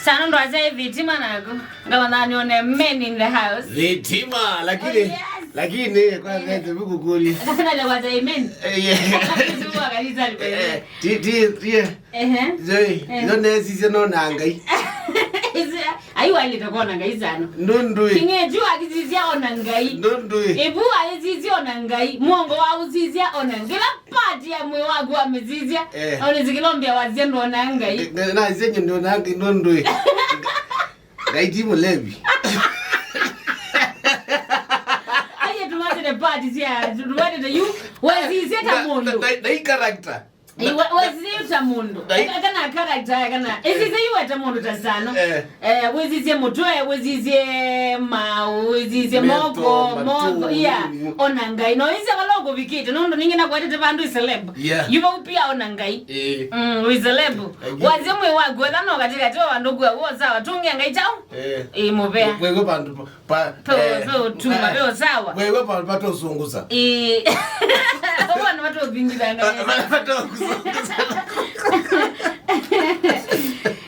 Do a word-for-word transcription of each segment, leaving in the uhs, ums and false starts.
Sana ndo acha hivi, tima nako. Ngama nani one men in the house. Thitima, lakini, Oh, yes. lakini, kwa Eh. nete buku kuli. Sasa ndio what I mean. Eh, yeah. Sasa kanisa Eh, ti, ti, ti, eh. Ehe. Joy, Eh. no nesisye no na Ngai. Isi, ayu alite kona Ngai sana. Ndundui. Kingeju akisisya ona Ngai. Ndundui. Ibu aisisya ona Ngai. Mwongo wa usisya ona Ngai. Kila part ya mwĩĩ waku amĩsisya. Eh. Ona zikilombia wasya ndona Ngai. Na, na, na, syenye ndona Ngai, ndundui. Ngai ti mũlevi. Aye, tumatĩte part sya, tumatĩte yu, wesisye ta Na, mũndũ. na, na, na hii character. Ĩ, we-, wesisye yu ta mũndũ. Na hii Eka-, kana character, kana. Ĩsisye yu we ta mũndũ ta Sano. Eh. Eh, wĩsisye mũtwe, wĩsisye maũ, wĩsisye Metho, moko, matũ, moko, yeah. nini. Ona Ngai. No ĩsya vala ũkũvikĩte, nũndũ ningĩ nakwatĩte vandũ ĩ celeb. Yeah. Yu vau pia ona Ngai. Eh. Mm, wĩ celeb. Lakini Wasya mwĩĩ waku, etha no katĩkatĩ wa vandũ kua, wo sawa, tũngĩa Ngai kyaũ? Eh. Ĩ mũvea. Wewe vandũ pa, pa, Pe, eh, pe ũtuma, eh, pe ũsawa. Wewe pa, pa tũsunguza. Ĩ. Wana watu ũvingithanga. Pa, pa, pa tũsunguza.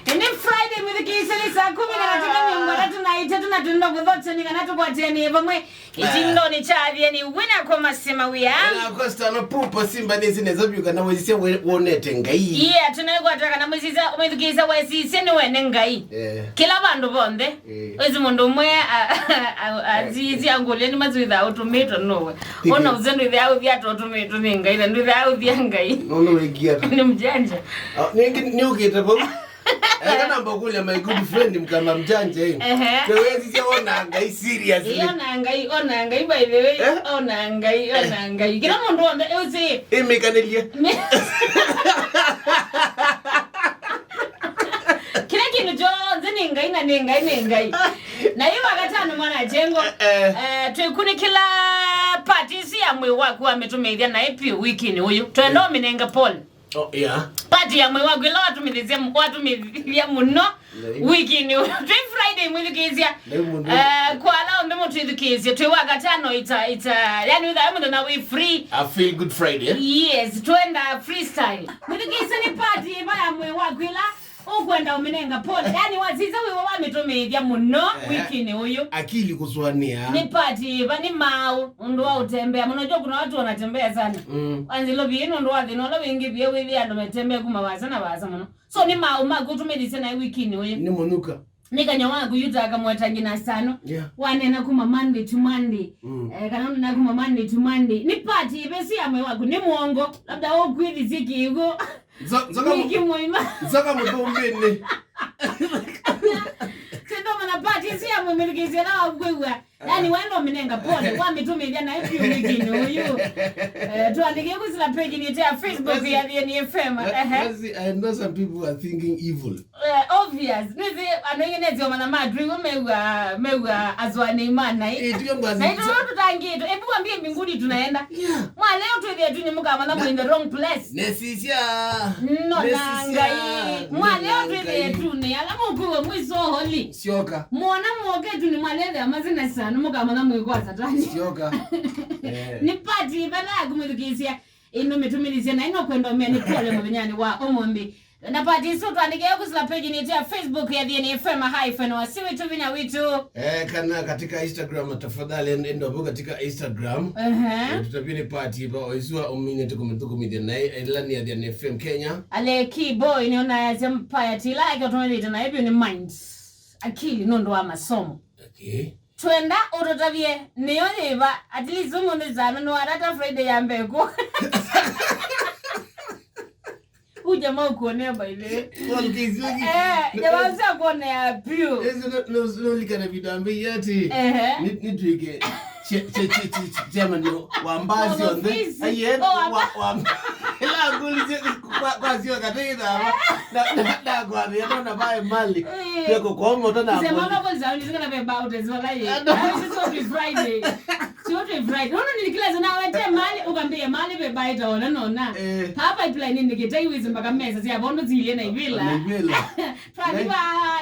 Nĩ Friday, mwĩthukĩĩsye nĩ saa kũmi na katĩka mĩongo ĩtatũ na itatũ na tũnenda kũthokya nĩ kana tũkwatĩanĩe vamwe. Ĩtindonĩ kya Athiani, wĩna kwa masema wĩa. Wĩna kwa Stano Pupa Simba nĩsĩ nesa vyũ kana wĩsisya we-, wonete Ngai. Yeah, tũnaĩkwatwa kana mwĩsisya, mwĩthukĩĩsya wesisye nĩ wene Ngai. Eh. Kĩla vandũ vonthe. Eh. Wĩsĩ mũndũ ũmwe a-, a-, a-, asisya ngũlya nĩ maswĩthaa ũtũmĩtwe nũwe. Piki. Ona ũze ndwĩthĩa ũthya ta ũtũmĩtwe nĩ Ngai, na ndwĩthĩa ũthya Ngai. Nũndũ wĩkia ta. Nĩ mjanja. Ah, nĩngĩ nĩũkĩte vau. Eka namba kũlya my good friend mkama mjanja, eh. Ehe. Twewezisya ona Ngai seriously. Ĩ, ona Ngai, ona Ngai, by the way, Eh? ona Ngai, ona Ngai. Kĩla mũndũ wothe, ũsĩ. Ĩmĩkanĩlye. Me- Kĩla kĩndũ kyonthe nĩ Ngai na nĩ Ngai, nĩ Ngai. Na yu wakatano mwana jengo, Eh. eh, twĩkunĩkĩla part ĩsu ya mwĩĩ waku wa mĩtũmĩthya na ĩpiũ wikinĩ ũyũ. Twenda ũmĩnenga pole. Oh, yeah. Part ya mwĩĩ waku ĩla watũmĩthĩsya, watũmĩthya mũno Ngai. wikinĩ ũyũ. Twĩ Friday mwĩthukĩĩsya. Ngai mũndũ. Eh, kwa ala onthe mũtwĩthukĩĩsye, twĩ wakatano ita, ita, yani wĩthaa mũthenya wĩ free. A feel good Friday, eh? Yes, twenda freestyle. Mwĩthukĩĩsye nĩ part ĩva ya mwĩĩ waku ĩla ũkwenda ũmĩnenga pole. Yani wasisya wĩwa wamĩtũmĩĩthya mũno Eh. wikinĩ ũyũ. Akili kũsũanĩa. Nĩ part ĩva, nĩ maaũ, ũndũ wa ũtembea. Mũno jua kuna watu wanatembea sana. Mm. Wanzilo vii nũndũ wa thĩna ũla wĩngĩ via wĩthĩa andũ metembea kuma vaasa na vaasa mũno. So nĩ maaũ maku ũtũmĩthisye naĩ wikinĩ ũyũ. Nĩ mũnuka. Nĩ kanya waku yuta akamweta ngina Sano. Yeah. Wanena kuma Monday to Monday. Mm. Eh, kana ũnena kuma Monday to Monday. Nĩ part ĩva ĩsu ya mwĩĩ waku, nĩ mwongo. Labda ũkwĩthisye kĩw'ũ. Nzo-, nzoka mu-, Wiki mũima. nzoka mũtũmbĩnĩ. Tũndomana part ĩsu ya mwĩĩ mĩthukĩĩsye na wakwĩw'a. Yani, wenda ũmĩnenga pole, wamĩtũmĩthya naĩ vyũ wikinĩ ũyũ. Eh, tũandĩkĩe kwĩsĩla page nitũ ya Facebook ya Athiani F M. But, Ehe. but see, I know some people are thinking evil. Eh, obvious. Nĩsĩ andũ aingĩ nĩsĩ omana matwĩw'a mew'a, mew'a asũanĩi ma naĩ. Eh, tiga ngwazi Naĩ tũla tũtangĩtwe. Ebu wambie mbinguni tunaenda. Yeah. Mwaleo twĩthĩe tu nĩ mũkamana mwĩ in the wrong place. Nesisya. No na Nesisya. Ngai. Mwaleo Ngai. Twĩthĩe tu nĩ ala mũkwĩw'a mwĩ so holy. Syoka. Mwona mwoke tu nĩ mwalethea masina sana, mũkamanya mwĩ kwa Satani. Syoka. Eh. Nĩ part ĩva ya kũmĩthukĩĩsya, ĩno mĩtũmĩlĩsye na ĩno kwenda ũmea nĩ pole mũthenyanĩ wa ũmũnthĩ. Na part ĩsu twandĩkĩe kwĩsĩla page nitũ ya Facebook ya Athiani F M hyphen wasi witũ vinya witũ. Eh, kana katika Instagram, tafadhali, en-, enda vau katika Instagram. Ehe. Eh, tũtavye nĩ part ĩva, o ĩsu ũminĩte kũmĩthũkũmĩthya naĩ, ĩla nĩ Athiani F M Kenya. Ale Keyboy nĩona yasya mpaya tila yake ũtũmĩthĩte naĩ vyũ nĩ mind. Akili nũndũ wa masomo. Okay. Twenda ũtũtavye, nĩyo yĩva, at least ũmũnthĩ sana nĩwatata Friday ya mbee kũ. Huyu jamaa ukuonea by the way. Kwa mkizi wiki. Eh, jamaa usi akuonea pio. Ezi no, no, no, likana vitu ambaye ati. Ehe. Ni, ni tuike. Che, che, che, che, che, chairman yo, wa mbasi Wa onde. Mafisi. Aye, Oh, wa, wa, wa, ila nguli je, kwa, kwa sio katei na, na, na, na kwa ya na bae mali. Eh. Pia kwa kwa moto na Sema mali. Mama kwa zauni zikana be about as well, eh. Ah, no. This is what we Friday. Sio tu Friday. Unaona nini kila zina wete mali, ukambia mali be baita ona nona. Eh. Papa pipeline ni kitai wizi mpaka mesa sia bondo zile na ivila. Na ivila. Twaliva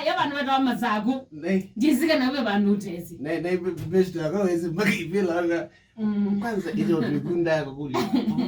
ya vandu vetawa masaku. Nei. Jessica na we vandu utesi. Nei, nei, be-, best yako wezi mpaka ivila. Mm. Kwanza, ile utuikunda yako kuli.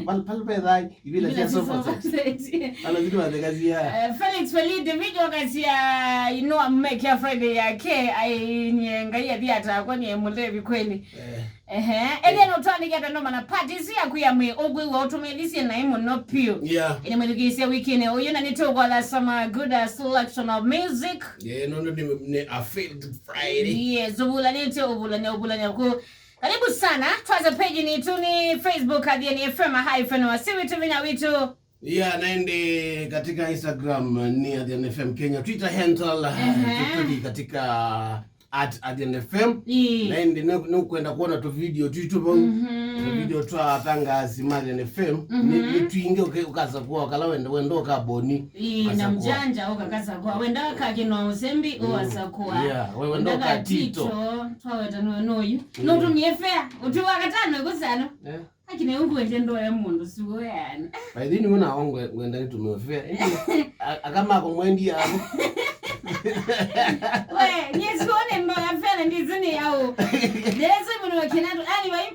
Pal-, pal-, pale pale, ibila sia sofa set. Ala zitu wa kazi ya. Eh, Felix Felix, video kazi ya, you know, I'm make ya Friday yake, ai nyenga ya thiata kwa ni mulevi kweli. Eh. Ehe, ethĩa no twandĩke ata no mana parties ya kuya mwe ogwe wa utumelisye na imo no piu. Yeah. Ine mwithukisya wikini uyu na nitugwatha some, uh, good, uh, selection of music. Yeah, no, no, ni, ni a feel good Friday. Yes, uvulanite, uvulanya, uvulanya ku. Karibu sana. Twaza page ni tu ni Facebook Athiani F M hyphen wa siwi tu vina witu. Yeah, na ĩndĩ katika Instagram ni Athiani F M Kenya, Twitter handle, eh, TikTok katika at Athiani F M. Ii. Na ĩndĩ nĩ, nĩ ũkwenda kuona tu video twitũ vau. Mhm. Tu video twa atangazi ma Athiani F M. Mhm. Nĩ, nĩ twingĩ ũke-, ũkasakua kala wenda, wenda ũkaboni. Ii, na mjanja ũkakasakua. Wenda kakino usembi, mm, uwasakua. Yeah, we wenda ũkatito. Twaweta no, no yu. Mm. No tumie fair. Utuwa katano kusano. Eh. Lakini ungu wende ndoa ya mundu sugo yani. By the way, niona ongo ngwenda nitume fare. Akama ko mwendi yako. We, nyesi one ndoa ya fare ndizini yao. Ndezo mwana wa kinatu. Anyway,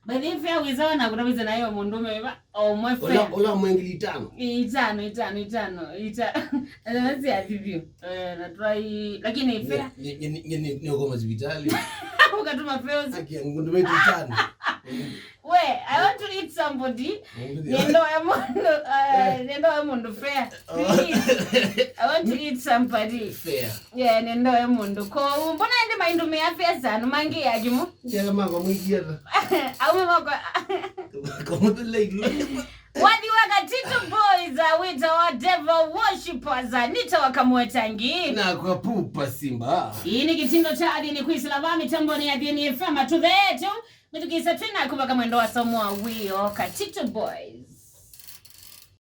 by the way, fare wiza wana kuna wiza nayo mundu meba. O mwe fare. Ola, ola mwengili itano. Itano, itano, itano, itano. Anawezi adivyo. Eh, na try, lakini fare. Ni, ni, ni, ni, ni uko hospitali. Ukatuma fare. Aki, ngundu metu itano. We, I want to eat somebody. Nendo ya mundu, uh, nendo ya mundu fair. Please. I want to eat somebody. Fair. Yeah, nendo ya mundu. Ko, mbona ndi maindu me afya sana, mangi ya kimu? Ndia kama kwa mwiki hata. Au mama kwa. Kwa mtu like. Wathi wa Katito Boys, uh, wita wa devil worshippers, uh, nita wa kamwetangi. Na kwa pupa simba. Hii ni kitindo cha Athiani Kwisila va mitamboni ya Athiani F M, tuthetu. Mĩthukĩĩsya twĩ naku vaka mwendo wa somo wa wĩoo, Katito Boys.